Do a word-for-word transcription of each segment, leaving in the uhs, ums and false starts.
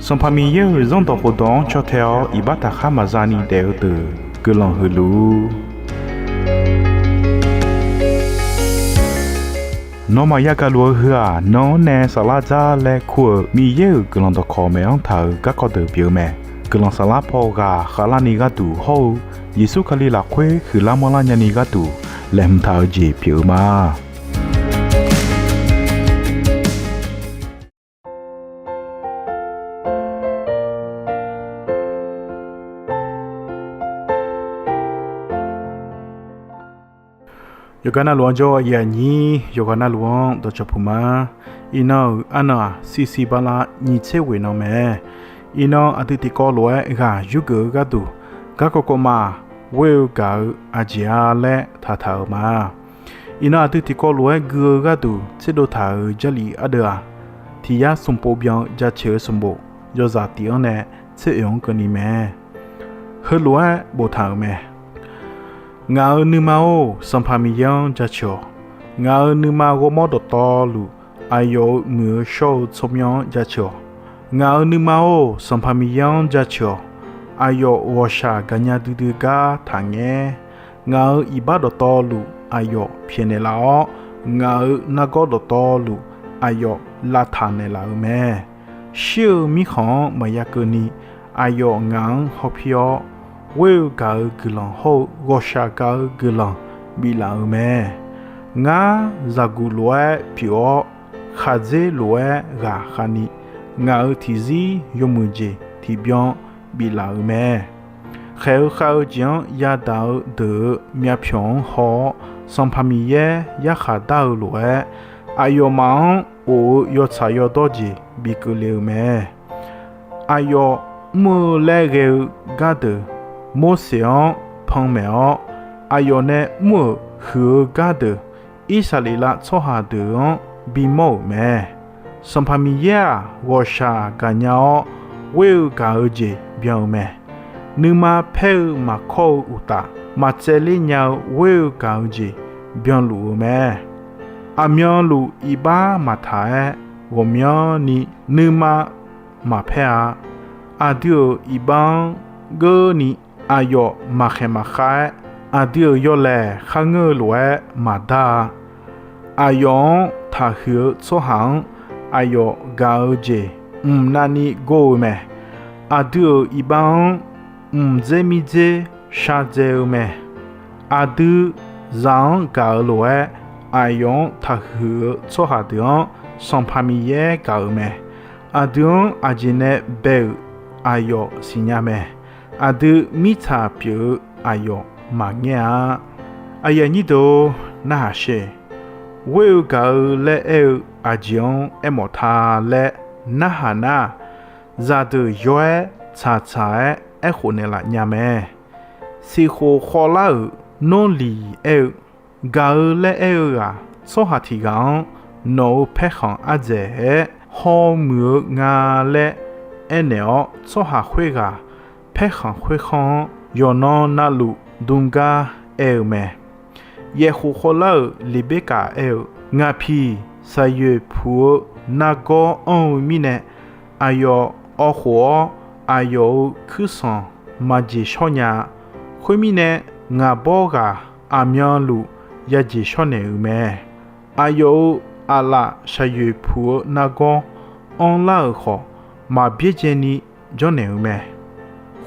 Sanqpaq Miqyaer-euq Zanrdawq khofdawq-anr caw tae-awr iqbax taqkhar maqza ni daef-eu deuq guiqlanq huiq luf-ur. Nawmaf yagaq luf-eu heu-aq, nan-anr nae saflar dzar laer kur-euq Miqyaer-euq guiqlanq dawqkawq maeq-anr taq-euq garkawv deuq pyeuf-eu mae. Guiqlanq saflar paw ghaq khavlarni gharduq hawr-eu Yeqsur Kali lafkhoer huiqlar manrlar nyani gharduq laeqhmq taq-eu jeq pyeuf-eu ma. Yawqghaq navluf-anr jawr-a aqyuif aqnyir, yawqghaq navluf-anr dawqcawq puq ma. Iqnan-euq arnan-aq, sirsiq bala nyiq tser ghoeq nan mae. Iqnan aqdui tiqkawv lof-aer ghaq yurgeuf-eu gharduq, garkawv kawv ma ghoer-eu gaq-eu aqjeq-a laer taqtaq-euq ma. Iqnan aqdui tiqkawv lof-aer gui-eu gharduq tserdov taq-euq Jarlif ardeuv-aq, tiq yar smq pov byan-eu jaceuq-eu sanqbof yawzaq tif-anr nae tser oeq-anr keuvni mae. Heulof-aer boftaq-euq mae. Ngaq-euq nuima-or, Sanqpaq Miqyaer-anr jaceuq-awq. Ngaq-euq nuima ghawrmawr dawqtawvluf, aqyawf-euq muiq-eu shawr-eu tsawrmyanr-anr jaceuq-awq. Ngaq-euq nuima-or, Sanqpaq Miqyaer-anr jaceuq-awq. Aqyawf ghawqshaq gaqnya duidui gar taqngaer. Ngaq-euq iqbax dawqtawvluf aqyawf pyaeqnaeq laf-awr, ngaq-euq nargawr dawqtawvluf aqyawf lavtaq naeqlaf-euq mae. Shir-eu mirkhanq-anr maqya keuvni, aqyawf ngaq-anr hawpir-awr, ghoer-eu gaq-eu guiqlanq hawr-eu ghawqshaq gaq-eu guiqlanq biflaf-euq mae. Ngar zaqguq lof-aer pyeuf-awr, khaqdzer lof-aer ghaqkhav ni, ngaq-euq tiqzir yawmuiq jeq tiqbyan biflaf-euq mae. Khaeq-eu khav-eu jeq-anr yadaq-eu deuq-euq myavpyawq-anr haw-awr, Sanqpaq Miqyaer yarkhaq dar-eu lof-aer, aqyawfmaf-anr of-eu yawtsaq yawdawr jeq bikeuv le-eu mae. Aqyawf mr-eu laer ghae-eu gardeuq Morseq-anr panmaeq-awr, aqyawf nae mr-euq huiq-eu gardeuq Irsaqleqlav tsawrhaq deuq-anr bimawr-euq mae. Sanqpaq Miqyaer-aq, ghawqshaq gaqnya-awr, ghoer-eu gaq-eu jeq byan-eu mae. Nuima paer-eu maqkawr-eu uqtaf, maqtsaevler nya-eu ghoer-eu gaq-eu jeq byanluf-eu mae. Aqmyanluf iqbax maqtaq-aer, ghawqmyanrni nuima maqpaer-a. Aqdui-euq iqbax-anr geurni aqyawf maqkhaeq maqkhav-aer, aqdui-euq yawlaeq kharngeur-eu lof-aer maqdar-a. Aqyawf-anr taqhuiq-eu tsawrhaq-anr aqyawf gaq-eu jeq mqnavni gor-eu mae. Aqdui-euq iqbax-anr mqdzer mirdzer shardzae-eu mae. Aqdui zaq-anr gaq-eu lof-aer, aqyawf-anr taqhuiq-eu tsawrhaq deuq-anr Sanqpaq Miqyaer gaq-euq mae. Aqdui-anr aqjeq nae bae-euq aqyawf siqnya mae. Aqdui mirtsaq pyeuf-eu aqyawf maqngaer-a. Aqyuif aqnyir deuq-or, narhaq sher. Ghoer-eu gaq-eu laer aer-eu aqjeq-anr aermawf ta laer narhaq nar, zaqdeuq yaw-aer tsaqtsaq-aer aerkhof naeqlaf nya mae. Siqkhof khawvlar-euq Nawrliq aer-eu, gaq-eu laer aer-eu ghaq, tsawrhaq tiq ghaq-anr nawq-euq paerkhanq ardzaeq-aer hawmuiq-eu nga laer aernaeq-awr, tsawrhaq khoerghaq paerkhanq khoerkhanr-anr yawqnan navluf dmgar aer-eu mae. Yaeqkhof khawvlar-euq Leqberkaf aer-eu, ngaq piq saqyoeq puq-eu nargawr anr-eu mirnae, aqyawf awkhof-awr, aqyawf-euq kuirsanq maqjeq shawr nya-a. Khoermirnae, ngaq bawr ghaq aqmyanluf yajeq shawrnaeq-euq mae. Aqyawf-euq aqlaf shaqyoeq puq-eu nargawr anrlar-euq khawf, maqbyaerdzaeni janrnaeq-eu mae.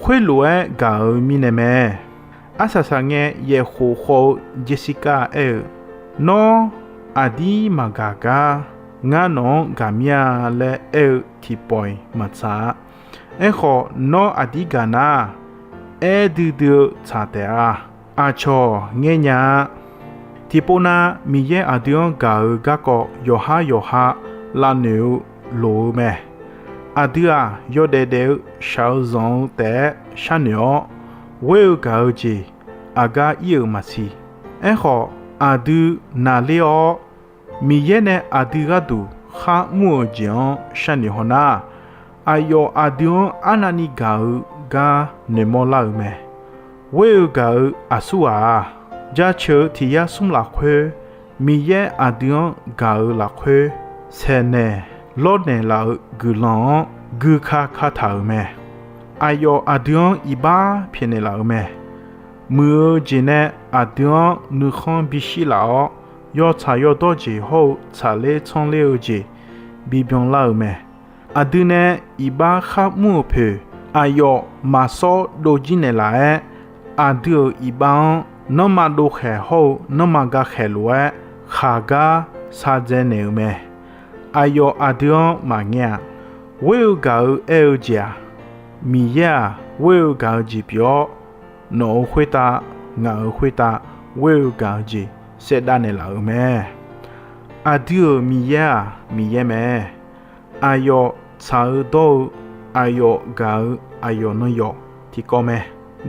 Khoerlof-aer gaq-euq mirnae mae. Arsaq saqngae yaeqkhof khawv-eu Jersirkar aer-eu, Nawr aqdir maqgaq gar, ngar nawq-anr gaq mir-a laer aer-eu tiqpawf-iq maqtsaq-a. Aerkhawf, nawr aqdir gaq nar, aer duidui-eu tsaq taef-a. Aqcawq ngaer nya-a. Tiqpov nav, Miqyaer aqdui-anr gaq-eu garkawv yawqhar yawqha lavnoeq-eu loq-eu mae. Aqdui-aq, yawdaef daef-eu shaq-eu zanq-eu taef-aer sharnoeq-awr, ghoer-eu gaq-eu jeq aqgar ir-euq maqsiq. Aerkhawf, aqdui naqler-awr, Miqyaer nae aqdui gharduq khar mr-euq jeq-anr sharnoeq haw nar, aqyawf aqdui-anr arnavni gaq-eu gar noeqmawr lar-euq mae. Ghoer-eu gaq-eu aqsurghaq-aq, jaceuq-eu tiq yar smr lafkhoer, Miqyaer aqdui-anr gaq-eu lafkhoer, saeqnaeq lawrnaeq laf-eu guiqlanq-anr gui ka ka taq-euq mae. Aqyawf aqdui-anr iqbax pyaeqnaeq laf-euq mae. Muiq-eu jeq nae aqdui-anr nuikhanr bishir laf-awr, yawtsaq yawdawr jeq hawr-eu tsaqler tsanr ler-eu jeq bibyan lar-euq mae. Aqdui nae iqbax khar mr-euq poeq, aqyawf maqsawr dovjir naeqlaf-aer, aqdui-euq iqbax-anr nanrma dovkhaeq hawr-eu nanrma gakhaeq lof-aer khaqgar shardzae naeq-euq mae. Aqyawf aqdui-anr maqngaer-a. Ghoer-eu gaq-eu aer-eu jeq-aq, Miqyaer-aq ghoer-eu gaq-eu jeq pyeuf-awr, nawq-euq khoertav, ngaq-euq khoertav ghoer-eu gaq-eu jeq saevdav naeqlaf-euq mae. Aqdui-euq Miqyaer-aq Miqyaer mae. Aqyawf tsaq-eu dawr-eu, aqyawf gaq-eu aqyawf nan yawf tiqkawv mae.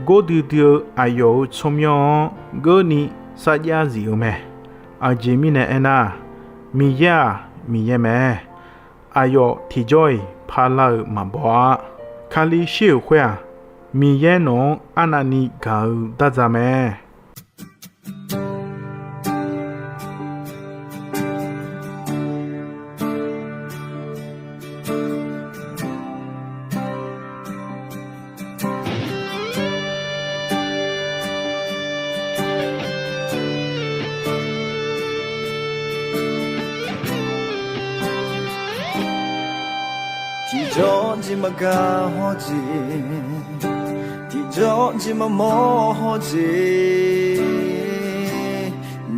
Gordui dui-eu aqyawf-euq tsawrmyanr-anr geurni sarjax zif-eu mae. Aqjeq mirnae aernar, Miqyaer-aq Miqyaer mae. Aqyawf tiqjawr-iq parlar-eu maqbaw-ar. Kali shir-euq khoer-aq, Miqyaer nawq-anr arnavni gaq-eu darza mae. Tiqjawr jeq maqgaq hawr jeq, tiqjawr jeq maqmawr hawr jeq,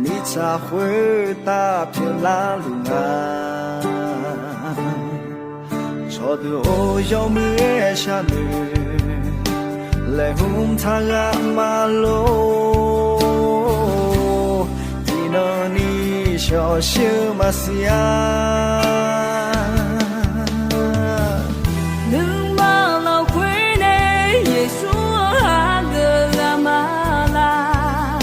mirtsaq khoertav pyeuflar luf nga. Cawqdeuq-or, yawmuiq-aer sharnoeq laeqhmq taq ghaq maqlor. Tiqnan ni shawqshir-eu maqsiq-a. Nuima lafkhoer nae Yeqsur-anr hageuf ghaq ma laq.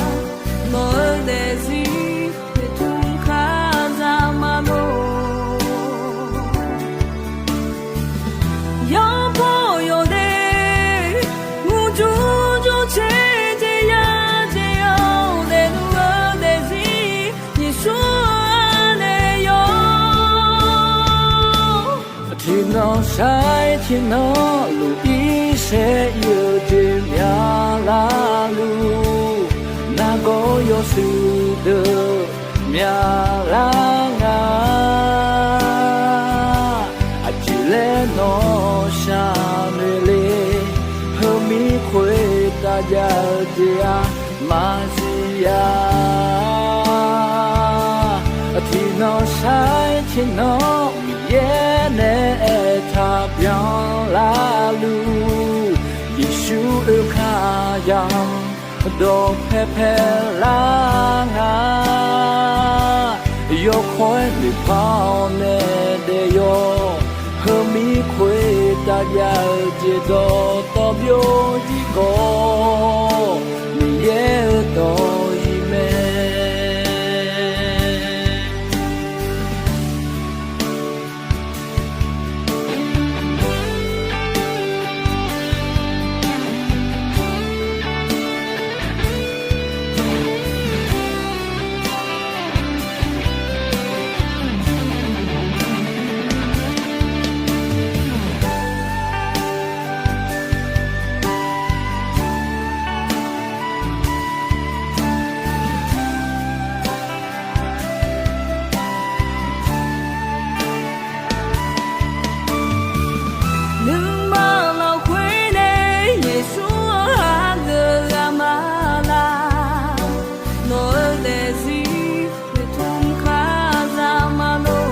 Nawq-eu daefzir noeqtmq kar za ma lor. Yawbaw yawdaef murjur jur caer jeq ya jeq-awr daefluf-eu daefzir Yeqsur-anr nae yawr. Tiqnan sair tiqnan luf irsaer ir-eu jeq myaqlar luf. Nargawr yawshuif deuq myaqlar nga. Aqjeq laer nawr sharnoeq le. Heumir khoertav jav-eu jeq-aq maqsiq-a. Tiqnan sair tiqnan Miqyaer nae aertaq byanlar luf. Yeqsur oekar ya dawqpae paelar nga. Yawkawr-aer noeqpar-awr nae daef yawr. Heumir khoertav jav-eu jeq dawqtawv byov-ir khawf, Miqyaer-euq dawq-iq mae. Nuima lafkhoer nae Yeqsur-anr hageuf ghaq ma laq. Nawq-eu daefzir noeqtmq kar za ma lor.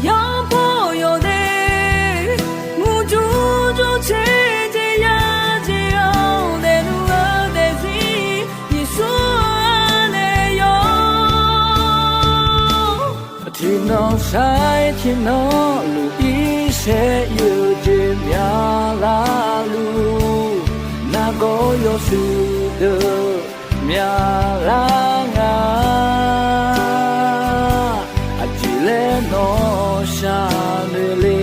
Yawbaw yawdaef murjur jur caer jeq ya jeq-awr daefluf-eu daefzir Yeqsur-anr nae yawr. Tiqnan sair tiqnan luf irsaer ir-eu jeq myaqlar luf. Nargawr yawshuif deuq myaqlar nga. Aqjeq laer nawr sharnoeq le.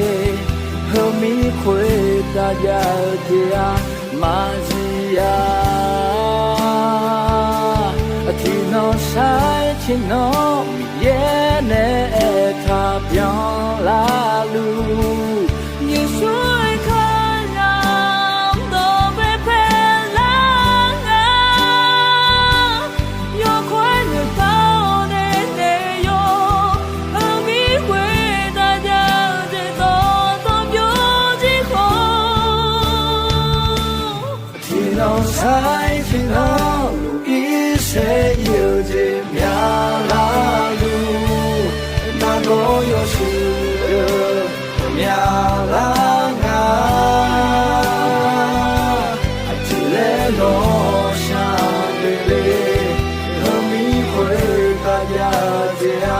Heumir khoertav jav-eu jeq-aq maqsiq-a. Tiqnan sair tiqnan Miqyaer nae aertaq byan luf, Yeqsur-aer kalizaq dawqpae paelar nga. Yawkawr-aer noeqtaq-awr nae naeq-awr, heumir khoertav jav-eu jeq dawqtawvluf byovjir khawf, tiqnan sar-iq tiqnan luf irsaer ir-eu jeq myavlar luf, nargawr yawshuif deuq myavlar nga. Aqjeq laer nawq shaq doeq le, heumir khoertav jav-eu jeq-a.